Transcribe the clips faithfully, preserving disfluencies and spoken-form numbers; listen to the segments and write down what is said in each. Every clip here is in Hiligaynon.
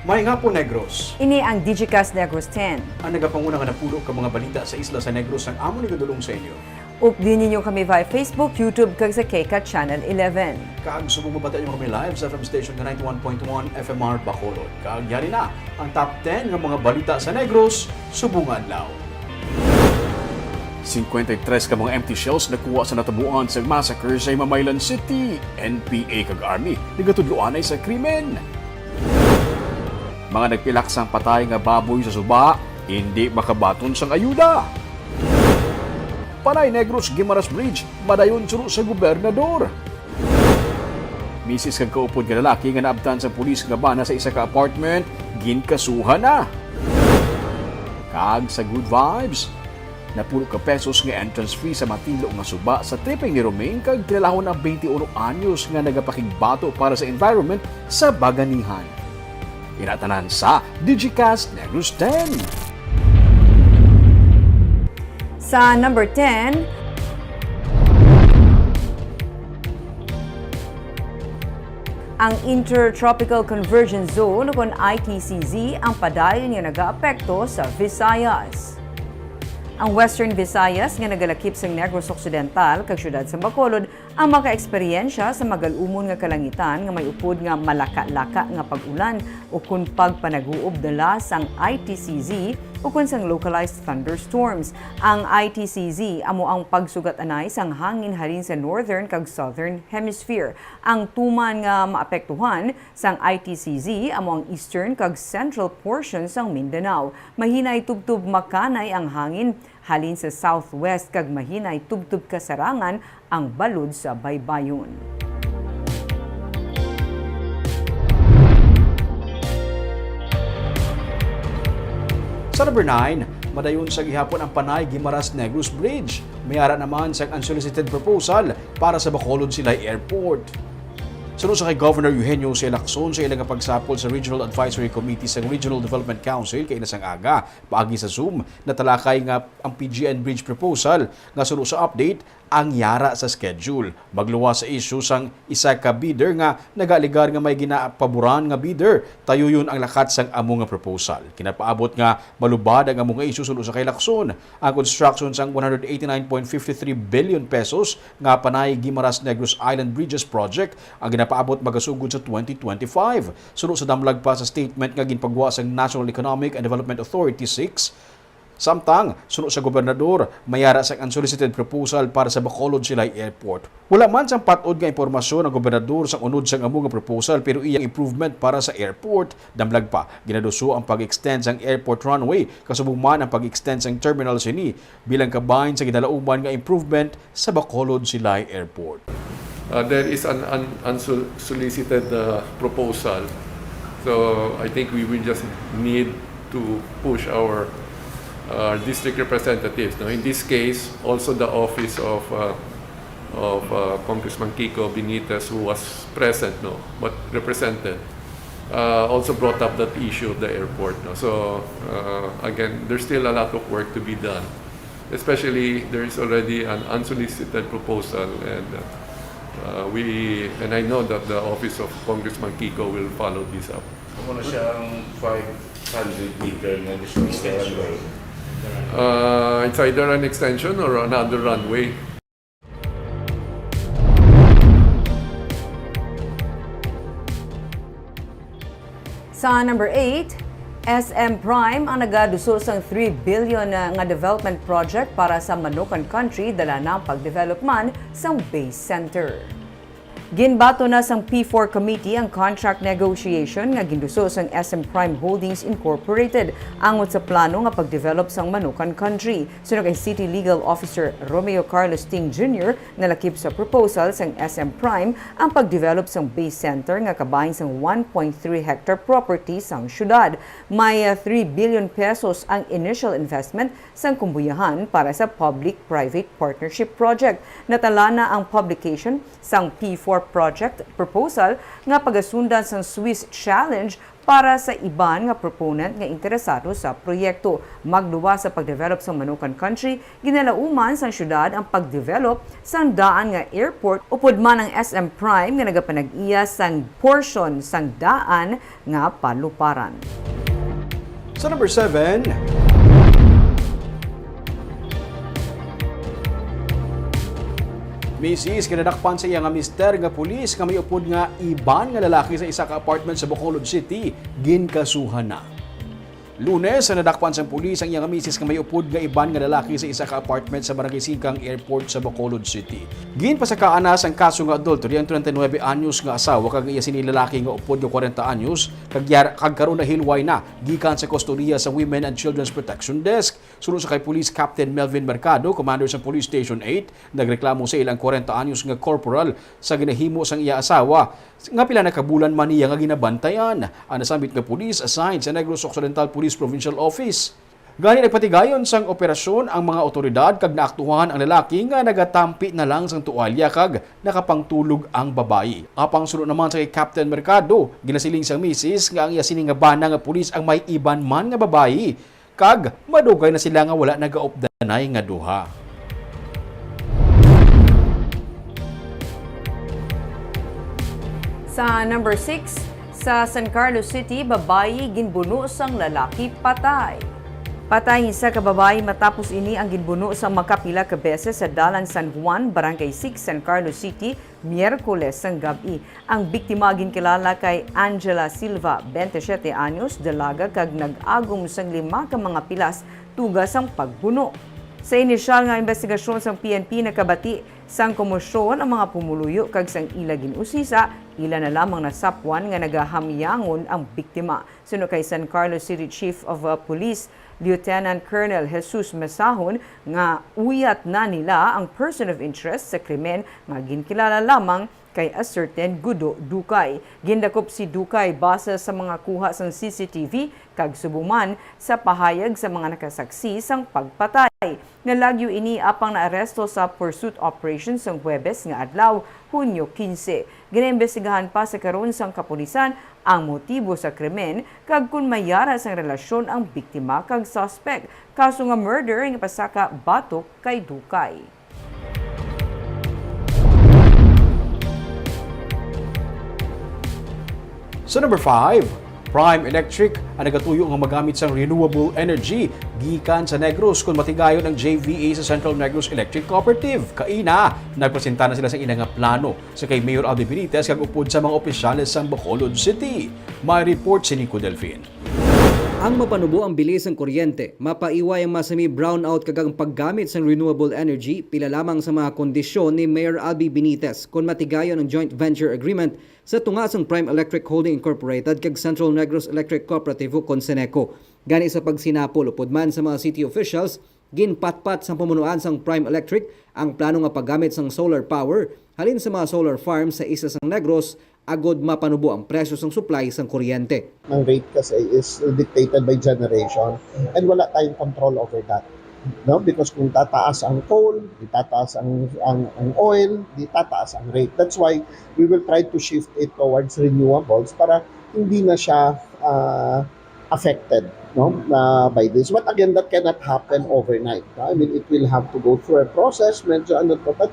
Maayong hapon, Negros. Ini ang Digicast Negros ten. Ang nagapanguna nga napulo ka mga balita sa isla sa Negros ang amon igadulong sa inyo. Updi ninyo kami via Facebook, YouTube, kag sa KCAT Channel eleven. Kag subong mabatian nyo kami live sa F M station nga ninety-one point one F M R Bacolod. Kag yari na ang top ten nga mga balita sa Negros subong adlaw. Cincuenta y tres ka mga empty shells nakuha sa natabuan sa massacre sa Himamaylan City. N P A kag Army nagatudloanay sa krimen. Mga nagpilak sang patay nga baboy sa suba, hindi makabaton sang ayuda. Panay Negros Guimaras Bridge madayon suno sa gobernador. Misis kag kaupod nga lalaki nga naabtan sa pulis nga bana sa isa ka apartment, ginkasuhan na. Kag sa Good Vibes, napulo ka pesos nga entrance fee sa matinlo nga suba sa tripping ni Romaine kag kilalahon na twenty-one anyos nga nagapakigbato para sa environment sa Baganihan. Ina tanan sa Digicast Negros ten. Sa number ten, ang Intertropical Convergence Zone o kon I T C Z ang padayon nga nagaapekto sa Visayas. Ang Western Visayas nga nagalakip sang Negros Occidental kag siyudad sa Bacolod ang makaeksperyensya sa magalumon nga kalangitan nga may upod nga malaka-laka nga pag-ulan ukon pagpanaguob dala sang I T C Z ukon sang localized thunderstorms. Ang I T C Z amo ang pagsugat-anay sang hangin halin sa northern kag southern hemisphere. Ang tuman nga maapektuhan sang I T C Z amo ang eastern kag central portion sang Mindanao. Mahinay tubtob makanay ang hangin halin sa southwest kag mahinay tubtob kasarangan ang balod sa baybayon. Sa number nine, madayon sa gihapon ang Panay Guimaras Negros Bridge. May ara naman sang unsolicited proposal para sa Bacolod Silay Airport. Suno sa kay Governor Eugenio C. Lacson sa ila nga pagsapol sa Regional Advisory Committee sang Regional Development Council kaina sang aga, paagi sa Zoom, natalakay nga ang P G N Bridge proposal nga suno sa update ang yara sa schedule. Magluwas sa isyu sang isa ka bidder nga nagaaligar nga may ginapaboran nga bidder, tayuyon ang lakat sang amo nga proposal. Ginapaabot nga malubad ang amo nga isyu suno sa kay Lacson. Ang construction sang one hundred eighty-nine point five three billion pesos nga Panay Guimaras Negros Island Bridges Project ang ginapaabot magasugod sa twenty twenty-five. Suno sa damlag pa sa statement nga ginpagwa sang National Economic and Development Authority six, samtang, suno sa gobernador, may ara sang unsolicited proposal para sa Bacolod Silay Airport. Wala man sang pat-od nga impormasyon ang gobernador sang unod sang amo nga proposal, pero iyang improvement para sa airport. Damlag pa, ginaduso ang pag-extend sang airport runway, kasubong man ang pag-extend sang terminal sini bilang kabahin sa ginalauman nga improvement sa Bacolod Silay Airport. Uh, there is an un- unsolicited uh, proposal. So I think we will just need to push our uh, district representatives. No? In this case, also the office of uh, of uh, Congressman Kiko Benitez, who was present, no, but represented, uh, also brought up that issue of the airport. No? So uh, again, there's still a lot of work to be done. Especially, there is already an unsolicited proposal, and uh, we and I know that the office of Congressman Kiko will follow this up. Ano na siya ang five hundred meter na gusto ng runway? Uh, it's either an extension or another runway. Sa number eight, S M Prime ang nagaduso sang three billion nga development project para sa Manukan Country, dala na ang pagdevelop man sang Bay Center. Ginbaton na sang P four Committee ang contract negotiation nga ginduso sang S M Prime Holdings Incorporated angot sa plano nga pagdevelop sang Manukan Country. Suno kay City Legal Officer Romeo Carlos Ting Junior, nalakip sa proposal sang S M Prime ang pagdevelop sang Bay Center nga kabahin sang one point three hectare property sang syudad. May, ah, three billion pesos ang initial investment sang kumbuyahan para sa public-private partnership project. Natala na ang publication sang P four project proposal nga pagasundan sang Swiss Challenge para sa iban nga proponent nga interesado sa proyekto. Magluwas sa pagdevelop sang Manukan Country, ginalauman sang syudad ang pagdevelop sang daan nga airport, upod man ang S M Prime nga nagapanag-iya sang porsyon sang daan nga paluparan. Sa number seven, misis nga nadakpan sa iya nga mister nga pulis nga may upod nga iban nga lalaki sa isa ka apartment sa Bacolod City, ginkasuhan na. Lunes, nadakpan sang pulis ang iya nga misis nga may upod nga iban nga lalaki sa isa ka apartment sa Barangay Singkang Airport sa Bacolod City. Ginpasakaan na sang kaso nga adultery ang treinta y nuebe anyos nga asawa kag ang iya sini lalaki nga upod nga kwarenta anyos, kag yar-, kag karon nahilway na gikan sa kustodiya sa Women and Children's Protection Desk. Suno sa kay Police Captain Melvin Mercado, commander sa Police Station eight, nagreklamo sa ila ang kwarenta anyos nga corporal sa ginahimo sang iya asawa, nga pila na ka bulan man niya nga ginabantayan. Ang nasambit nga pulis assigned sa Negros Occidental Police Provincial Office. Gani, nagpatigayon sang operasyon ang mga awtoridad kag naaktuhan ang lalaki nga nagatampi na lang sang tuwalya kag nakapangtulog ang babayi. Apang suno naman sa kay Captain Mercado, ginasiling sang misis nga ang iya sini nga bana nga pulis ang may iban man nga babayi, kag madugay na sila nga wala nagaupdanay nga duha. Sa number six, sa San Carlos City, babayi ginbuno sang lalaki patay. Patay isa ka babayi matapos ini ang ginbuno sa makapila ka beses sa Dalan San Juan, Barangay six, San Carlos City, Miyerkules sang gab-i. Ang biktima ginkilala kay Angela Silva, twenty-seven anyos, dalaga kag nag-agom sang lima ka mga pilas tuga sang pagbuno. Sa inisyal nga imbestigasyon sang P N P, nakabati sang komosyon ang mga pumuluyo kag sang ila gin-usisa, ila na lamang nasapwan nga nagahamyangon ang biktima. Suno kay San Carlos City Chief of uh, Police Lieutenant Colonel Jesus Masahon, nga uyat na nila ang person of interest sa krimen nga ginkilala lamang kay a certain Gudo Dukay. Gindakop si Dukay base sa mga kuha sang C C T V kag subong man sa pahayag sa mga nakasaksi sang pagpatay. Nalagyo ini apang naaresto sa pursuit operation sang Huwebes nga adlaw, Hunyo quince. Ginaimbestigahan pa sa karon sang kapulisan ang motibo sa krimen kag kon may ara sang relasyon ang biktima kag suspect. Kaso nga murder nga pasaka batok kay Dukay. Sa number five, Prime Electric ang nagatuyo nga magamit sang renewable energy gikan sa Negros kon matigayon ang J V A sa Central Negros Electric Cooperative. Kaina, nagpresenta na sila sa ila nga plano sa kay Mayor Albee Benitez kag upod sa mga opisyales sang Bacolod City. May report si Nico Delfin. Ang mapanubo ang bilis sang kuryente, mapaiway ang masami brownout kag ang paggamit sang renewable energy pila lamang sa mga kondisyon ni Mayor Albee Benitez kon matigayon ang joint venture agreement sa tunga sang Prime Electric Holding Incorporated kag Central Negros Electric Cooperativo kon CENECO. Gani sa pagsinapol upod man sa mga city officials, ginpatpat sang pamunuan sang Prime Electric ang plano nga paggamit sang solar power halin sa mga solar farms sa isla sang Negros agod mapanubo ang presyo sang supply sang kuryente. Ang rate kasi is dictated by generation and wala tayong control over that. No? Because kung tataas ang coal, di tataas ang, ang, ang oil, di tataas ang rate. That's why we will try to shift it towards renewables para hindi na siya uh, affected no uh, by this. But again, that cannot happen overnight. No? I mean, it will have to go through a process. Medyo ano to, but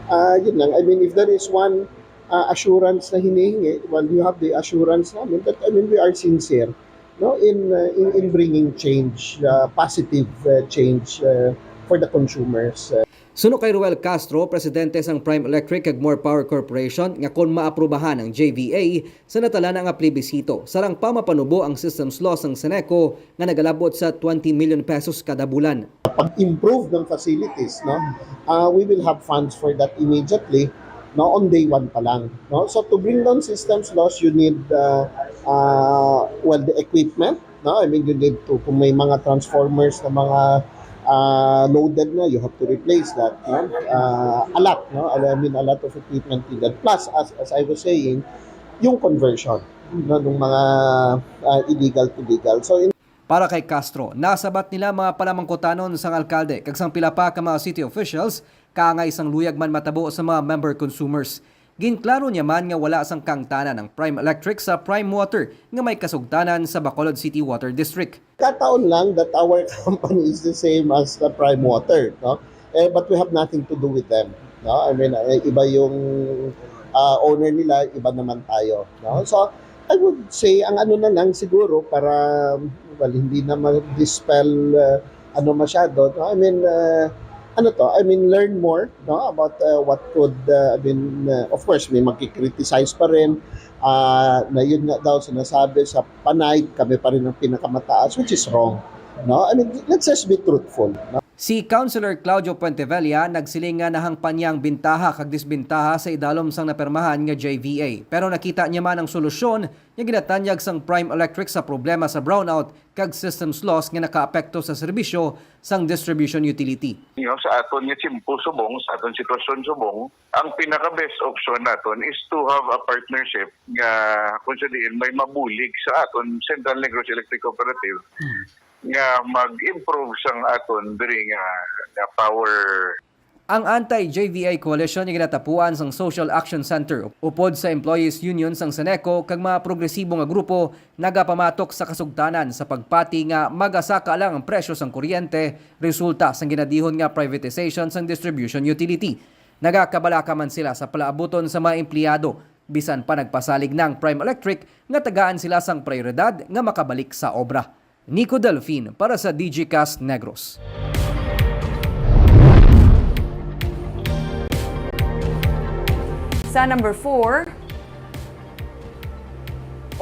uh, yun lang. I mean, if there is one uh, assurance na hinihingi, well, you have the assurance namin that, I mean, we are sincere no, in, uh, in, in bringing change, uh, positive uh, change uh, for the consumers. Uh. Suno kay Roel Castro, presidente sang Prime Electric kag More Power Corporation, nga kon maaprubahan ang J V A sa natalana nga plebisito, sarang pa mapanubo ang systems loss sang CENECO nga nagalabot sa twenty million pesos kada bulan. Pag-improve ng facilities, no, uh, we will have funds for that immediately, no, on day one pa lang. No? So to bring down systems loss, you need uh, uh, well, the equipment, no? I mean, you need to, kung may mga transformers na mga uh, loaded na, you have to replace that. No? Uh, a lot, no? I mean, a lot of equipment needed. Plus, as, as I was saying, yung conversion no, ng mga uh, illegal to legal. So, in Para kay Castro, nasabat nila mga palamangkutanon sang alkalde kag sang pila pa ka mga city officials kaangay sang luyag man matabo sa mga member consumers. Ginklaro niya man nga wala sang kaangtanan ang Prime Electric sa Prime Water nga may kasugtanan sa Bacolod City Water District. Kataon lang that our company is the same as the Prime Water, no? Eh, but we have nothing to do with them, no? I mean, eh, iba yung, ah, owner nila, iba naman tayo, no? So, I would say, ang ano na lang siguro para, well, hindi na ma-dispel, uh, ano masyado, no? I mean, uh, ano to? I mean, learn more, no, about, uh, what could, uh, I mean, uh, of course, may magki-criticize pa rin, uh, na yun nga daw sinasabi sa Panay, kami pa rin ang pinakamataas, which is wrong, no? I mean, let's just be truthful, no? Si Councilor Claudio Puentevella nagsiling nga nahangpan niya ang bintaha kag disbintaha sa idalom sang napermahan nga J V A, pero nakita niya man ang solusyon nga ginatanyag sang Prime Electric sa problema sa brownout kag systems loss nga nakaapekto sa serbisyo sang distribution utility. You know, sa aton nga tiyempo subong, sa aton sitwasyon subong, ang pinaka-best option naton is to have a partnership nga, kung sa diin, may mabulig sa aton Central Negros Electric Cooperative nga mag-improve sang aton diri nga, nga power. Ang Anti-J V A Coalition nga ginatapuan sang Social Action Center upod sa Employees Union sang Ceneco kag mga progresibo nga grupo nagapamatok sa kasugtanan sa pagpati nga magasaka lang ang presyo sang kuryente resulta sang ginadihon nga privatization sang distribution utility. Nagakabalaka man sila sa palaabuton sa mga empleyado, bisan pa nagpasalig na ang Prime Electric nga tagaan sila sang prioridad nga makabalik sa obra. Nico Delfin para sa Digicast Negros. Sa number four,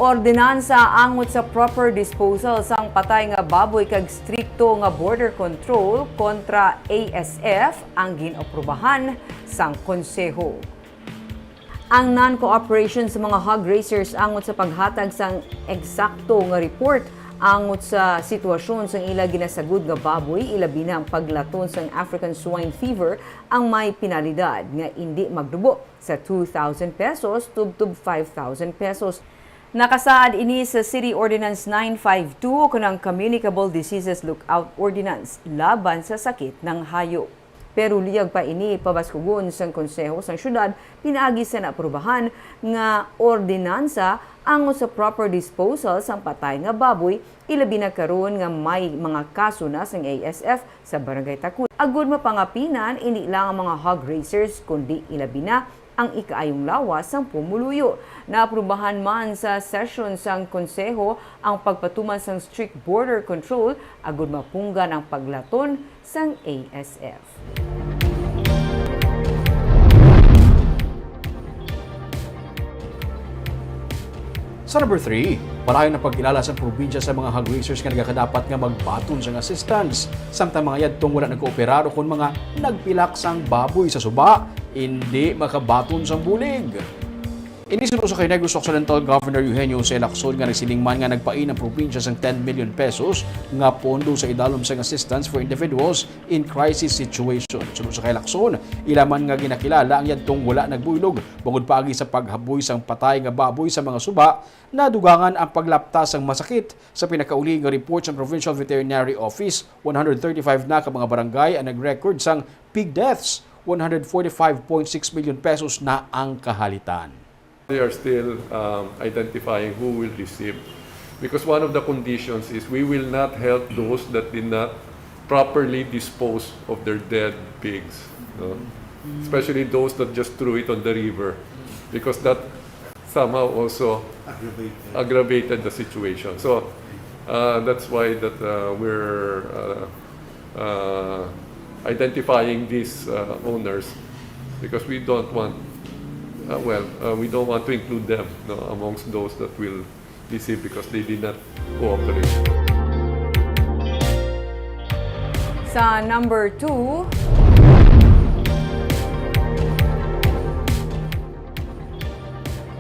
ordinansa angot sa proper disposal sang patay nga baboy kag strikto nga border control kontra A S F ang gin-aprubahan sang Konseho. Ang non-cooperation sa mga hog raisers angot sa paghatag sang eksakto nga report angot sa sitwasyon sang ila ginasagod nga baboy, ilabi na ang paglaton sang African Swine Fever, ang may penalidad nga indi magdubo sa two thousand pesos tubtob five thousand pesos. Nakasaad ini sa City Ordinance nine five two ukon ang Communicable Diseases Lookout Ordinance laban sa sakit ng hayop. Pero luyag pa ini pabaskugon sang Konseho sang Syudad pinaagi sa naaprubahan nga ordinansa angot sa proper disposal sang patay nga baboy, ilabi na karon nga may mga kaso na sang A S F sa Barangay Takul. Agud mapangapinan indi lang ang mga hog raisers, kundi ilabi na ang ikaayong lawas sang pumuluyo. Naaprubahan man sa sesyon sang Konseho ang pagpatuman sang strict border control agud mapunggan ang paglaton sang A S F. Sa number three, padayon ang pagkilala sa probinsya sa mga hog raisers nga nagakadapat nga magbaton sang assistance, samtang mga yadtong wala nagkooperar ukon mga nagpilak sang baboy sa suba, indi makabaton sang bulig. Ini suno sa kay Negros Occidental Governor Eugenio Jose Lacson nga nagsiling man nga nagpain ang probinsya sang ten million pesos nga pondo sa idalom sang Assistance for Individuals in Crisis Situation. Suno sa kay Lacson, ila man nga ginakilala ang yadtong wala nagbuylog bangod paagi sa paghaboy sang patay nga baboy sa mga suba, nadugangan ang paglapta sang masakit. Sa pinakauli nga report sang Provincial Veterinary Office, one hundred thirty-five na ka mga barangay ang nag-record sang pig deaths, one hundred forty-five point six million pesos na ang kahalitan. They are still, um, identifying who will receive. Because one of the conditions is we will not help those that did not properly dispose of their dead pigs, no? Especially those that just threw it on the river. Because that somehow also aggravated, aggravated the situation. So, uh, that's why that, uh, we're, uh, uh, identifying these, uh, owners because we don't want, uh, well, uh, we don't want to include them, no, amongst those that will receive because they did not cooperate. Sa number two,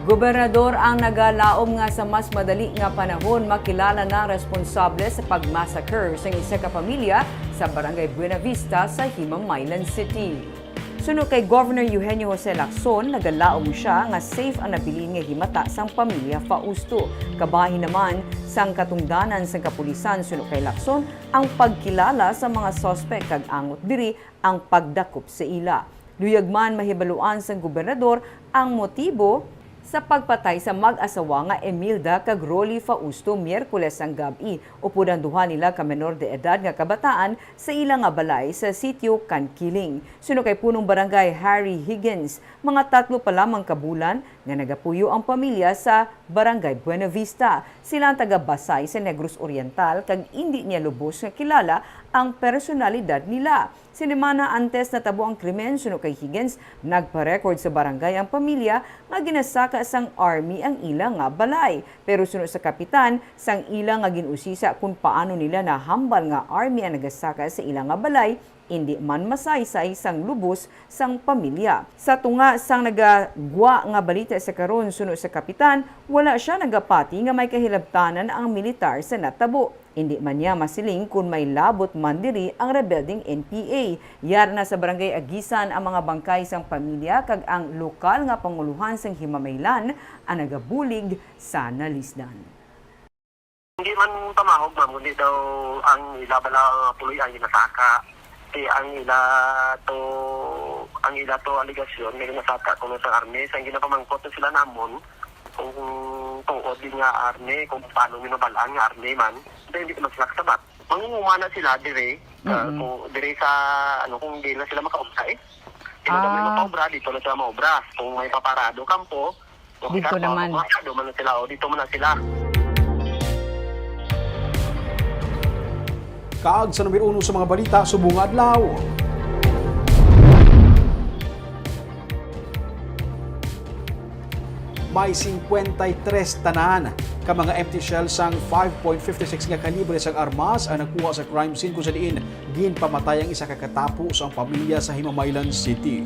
gobernador ang nagalaom nga sa mas madali nga panahon makilala na responsable sa pag-massacre sang isa ka pamilya sa Barangay Buenavista sa Himamaylan City. Suno kay Governor Eugenio Jose Lacson, nagalaom siya nga safe ang nabilin nga himata sang pamilya Fausto. Kabahin naman sang katungdanan sang kapulisan, suno kay Lacson, ang pagkilala sa mga suspek kag angot diri ang pagdakop sa ila. Luyag man mahibaluan sang gobernador Ang motibo sa pagpatay sa mag-asawa nga Emilda kag Rolly Fausto Miyerkules sang gab-i, upod ang duha nila ka menor de edad nga kabataan sa ila nga balay sa sitio Kankiling. Suno kay Punong Barangay Harry Higgins, mga tatlo pa lamang ka bulan nga nagapuyo ang pamilya sa Barangay Buenavista. Sila ang taga Basay sa Negros Oriental kag indi niya lubos nga kilala ang personalidad nila. Sinimana antes natabo ang krimen, suno kay Higgins, nagpa-record sa barangay ang pamilya nga ginasaka sang army ang ila nga balay. Pero suno sa kapitan, sang ila nga gin-usisa kon paano nila nahambal nga army ang nagasaka sa ila nga balay, indi man masaysay sang lubos sang pamilya. Sa tunga sang nagagwa nga balita sa karon, suno sa kapitan, wala sia nagapati nga may kahilabtanan ang militar sa natabo. Indi man niya masiling kon may labot man diri ang rebeldeng N P A. Yara na sa Barangay Aguisan ang mga bangkay sang pamilya kag ang lokal nga pangulohan sang Himamaylan ang nagabulig sa nalisdan. Hindi man pamahog, ma'am, kundi daw ang ila bala nga puloy-an ginasaka. Kay ang ila to, ang ila to alegasyon nga ginasaka kuno sang army, sang ginapamangkot na sila namon kung tuod din nga army, kung paano ginabal-an nga army man. Hindi, hindi naman sila kasabat. Mangunguma na sila dire, ah, Mm-mm. kung dire sa, ano, kung di na sila makaobra, eh. Kung Ah. may makaobra, dito na sila maobra. Kung may paparado kampo, kung Dito may naman. Paparado man na sila, o, dito man na sila. Kag sa numero uno sa mga balita subong nga adlaw. May singkwenta y tres tanan ka mga empty shell sang five point fifty six nga kalibre sang armas ang nakuha sa crime scene, kung sa diin ginpamatay ang isa ka katapo sang pamilya sa Himamaylan City.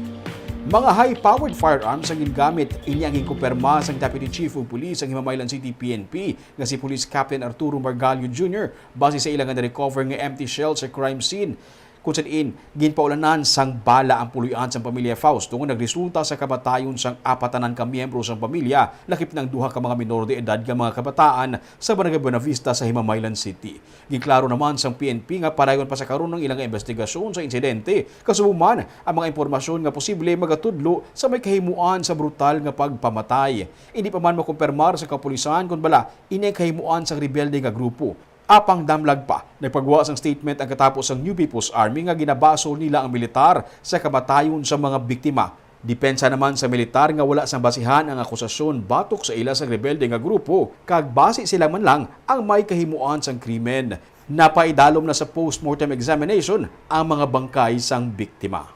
Mga high-powered firearms ang gingamit. Ini ang ginkumpirma sang Deputy Chief of Police sang Himamaylan City P N P nga si Police Captain Arturo Margallo Junior base sa ila nga na-recover nga empty shell sa crime scene, kung sa diin ginpaulanan sang bala ang puloy-an sang pamilya Fausto nga nagresulta sa kamatayon sang apat tanan ka miyembro sang pamilya, lakip na ang duha ka mga minor de edad nga mga kabataan sa Barangay Buenavista sa Himamaylan City. Ginklaro naman sang P N P nga padayon pa sa karon ang ilang investigasyon sa insidente, kasubo man ang mga impormasyon nga posible magatudlo sa may kahimuan sa brutal nga pagpamatay. Indi pa man makumpirmar sa kapulisan kon bala ini ang kahimuan sang rebelde nga grupo. Apang damlag pa, nagpagwa sang statement ang katapo sang New People's Army nga ginabasol nila ang militar sa kamatayon sa mga biktima. Depensa naman sa militar nga wala sang basihan ang akusasyon batok sa ila sang rebelde nga grupo, kag basi sila man lang ang may kahimuan sang krimen. Napaidalom na sa postmortem examination ang mga bangkay sang biktima.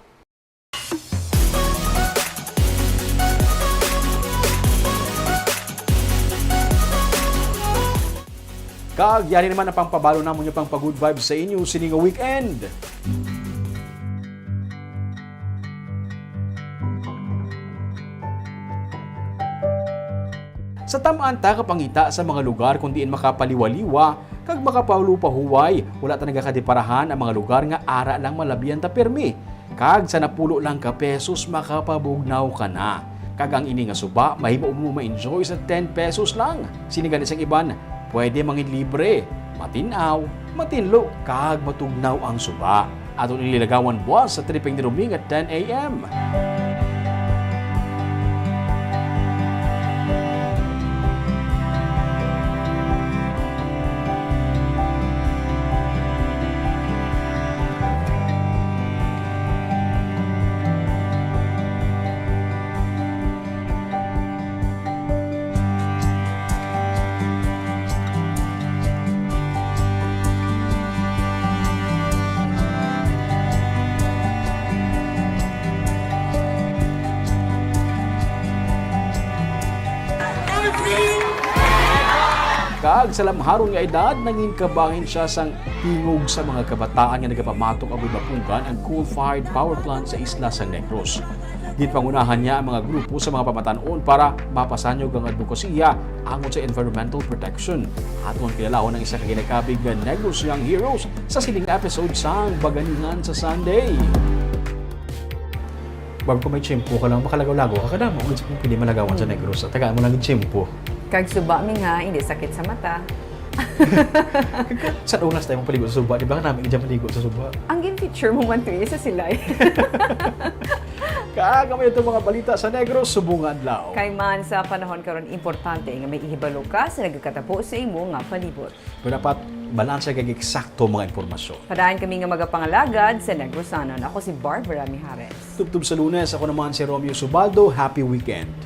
Kag yari naman ang pangpabalo namon nga pangpa-good vibes sa inyo sini nga weekend. Sa tam-an ta kapangita sa mga lugar kon diin makapaliwaliwa kag makapalupahuway, wala ta nagakadiparahan ang mga lugar nga ara lang malabian ta pirmi. Kag sa napulo lang ka pesos, makapabugnaw ka na. Kag ang ini nga suba, mahimo mo ma-enjoy sa ten pesos lang. Sini gani sang iban, pwede manginlibre, matin-aw, matinlo, kag matugnaw ang suba. Aton ini lagawan buas sa Triping ni Roming at ten a m. Kag sa lamharon nga edad, nangin kabahin siya sang tingog sa mga kabataan nga nagapamatok agud mapunggan ang coal-fired power plant sa isla sa Negros. Ginpangunahan niya ang mga grupo sa mga pamatan-on para mapasanyog ang adbokasiya angot sa environmental protection. Aton kilalaon ang isa ka ginakabig nga Negros Young Heroes sa sining episode sang Baganihan sa Sunday. Bag ko may tiyempo ka lang, makalagaw-lagaw ka, kadamo gid sa pwede malagawan sa Mm. Negros. Tagaan mo lang yung tiyempo. Kag suba mi nga, hindi sakit sa mata. Sa una, sa tayo mong paligo sa suba, di ba? Namin dyan maligo sa suba. Ang gin-feature mo man to, isa sila eh. Kag amo ito mga balita sa Negros subong nga adlaw. Kay man sa panahon karon, importante nga may ihibalo ka sa nagakatabo sa imo nga palibot. Pero dapat balanse kag eksakto mga impormasyon. Padayon kami nga magapangalagad sa Negrosanon. Ako si Barbara Mijares. Tubtob sa Lunes, ako naman si Romeo Subaldo. Happy weekend.